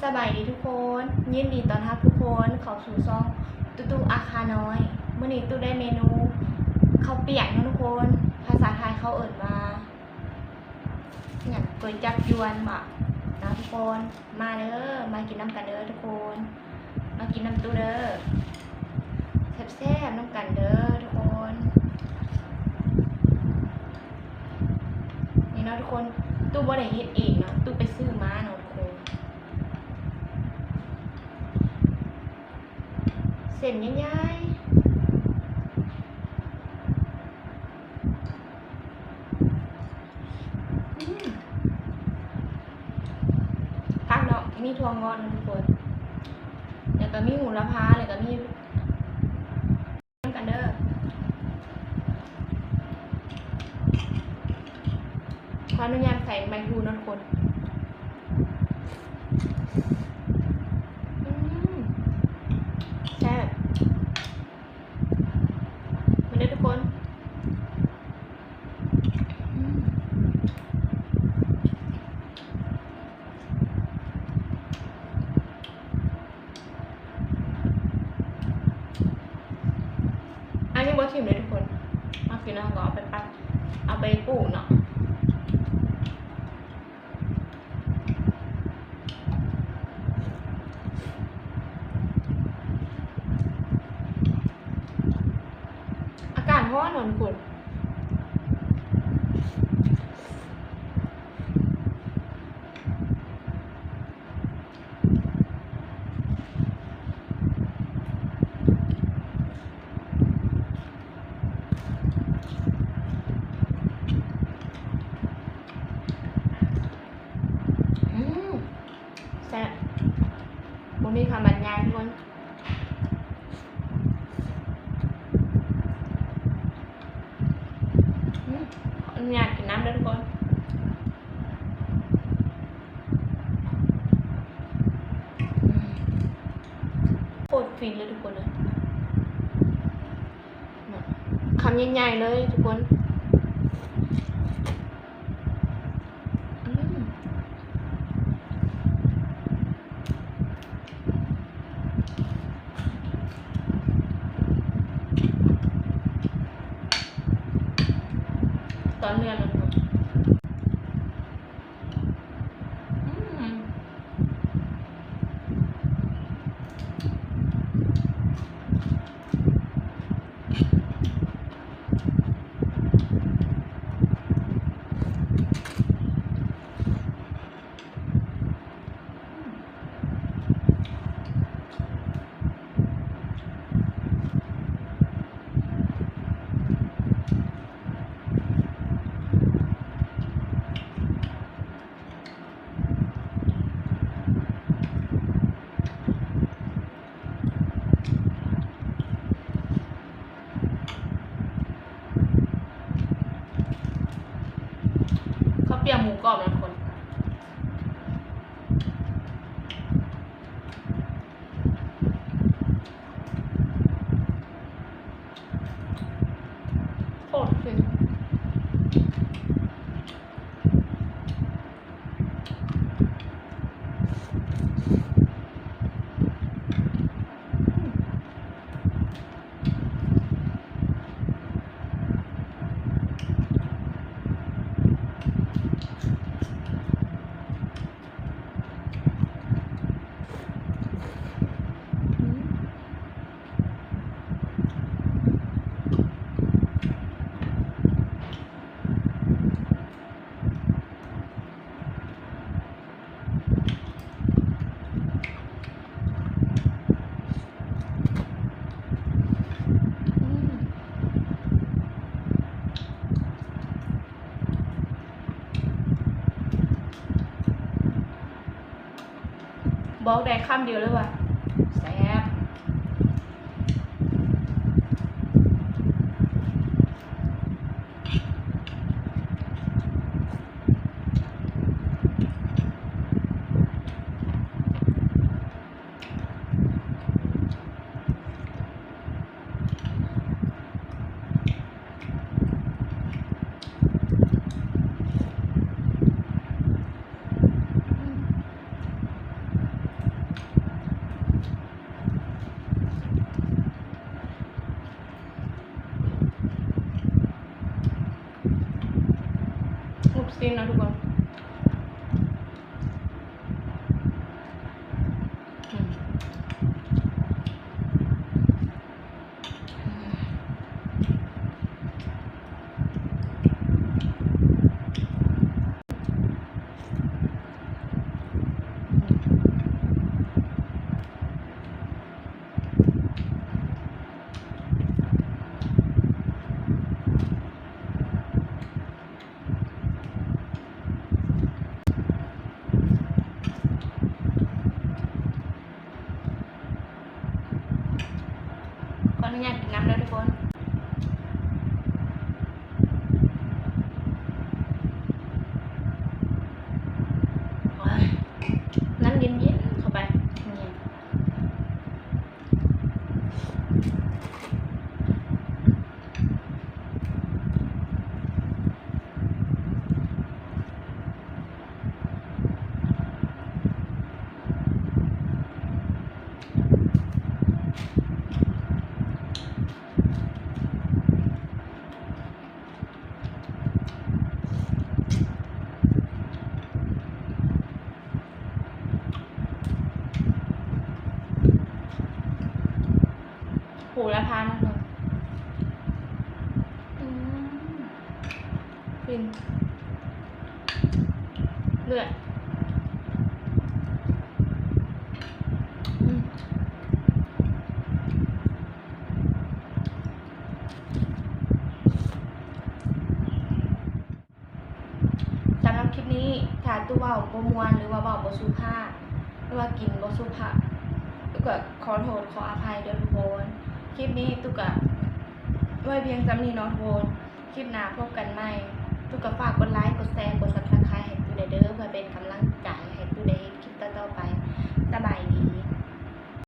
ສະບາຍດີທຸກຄົນ, ຍິນດີຕ້ອນຮັບທຸກຄົນເຂົ້າສູ່ຊ່ອງຕູ້ຕູ້ອາຄານ້ອຍ. ມື້ນີ້ຕູ້ໄດ້ເມນູເຂົ້າປຽກເນາະທຸກຄົນ, ພາສາໄທເຂົາເອີ້ນວ່າຫຍັງ ກວຍຈັບຢວນບໍເນາະທຸກຄົນ. ມາເດີ ມາກິນນຳກັນເດີທຸກຄົນ, ມາກິນນຳຕູ້ເດີ ແຊບໆນຳກັນເດີທຸກຄົນ. ນີ້ເນາະທຸກຄົນ, ຕູ້ບໍ່ໄດ້ເຮັດເອງເນາະ, ຕູ້ໄປຊື້ມາເນາະທຸກຄົນ. ເສັ້ນໃຫຍ່ໆ ອືມ ຄັກເນາະ, ມີຖົ່ວງອກນຳທຸກຄົນ, ແລ້ວກໍມີໂຫລະພາ, ແລ້ວກໍມີ ນຳກັນເດີ. ຂໍອະນຸຍາດໃສ່ໃບພູເນາະທຸກຄົນ. ອືມ ແຊບ. ມາເດີທຸກຄົນ. ອືມ ອັນນີ້ບໍ່ຖິ້ມເດ້ທຸກຄົນ, ເຮົາກິນແລ້ວເຮົາກໍເອົາໄປປັດ ເອົາໄປປູກເນາະ. ອາກາດຮ້ອນເນາະທຸກຄົນ. ອືມ ແຊບ ບໍ່ມີຄຳບັນຍາຍທຸກຄົນ. ອືມ ຂໍອະນຸຍາດກິນນ້ຳເດີທຸກຄົນ. ອືມ ໂຄດຟິນເລີຍທຸກຄົນເອີຍ, ຄຳໃຫຍ່ໆເລີຍທຸກຄົນ. ອືມ ຕອນເນື້ອມັນ ອືມ ເຂົ້າປຽກໝູກອບນະທຸກຄົນ. ໂຄດຟິນ. ບອກໄດ້ຄຳດຽວເລີຍວ່າແຊບ. ອືມ ຊີ້ນເນາະທຸກຄົນ. ຂໍອະນຸຍາດກິນນ້ຳເດີທຸກຄົນ. ນ້ຳເຢັນໆ ເຂົ້າໄປ. ໂຫລະພາ ອືມ ຟິນ ເລືອດ ອືມ. ສຳລັບຄລິບນີ້ ຖ້າຕູ້ເວົ້າບໍ່ມ່ວນ ຫຼືວ່າເວົ້າບໍ່ສຸພາບ ຫຼືວ່າກິນບໍ່ສຸພາບ ຕູ້ກໍຂໍໂທດຂໍອະໄພເດີທຸກຄົນ. ຄລິບນີ້ຕູ້ກໍໄວ້ພຽງສ່ຳນີ້ເນາະທຸກຄົນ. ຄລິບໜ້າພົບກັນໃໝ່. ຕູ້ກໍຝາກກົດໄລກ໌ ກົດແຊ ກົດ Subscribe ໃຫ້ຕູ້ແດ່ເດີ.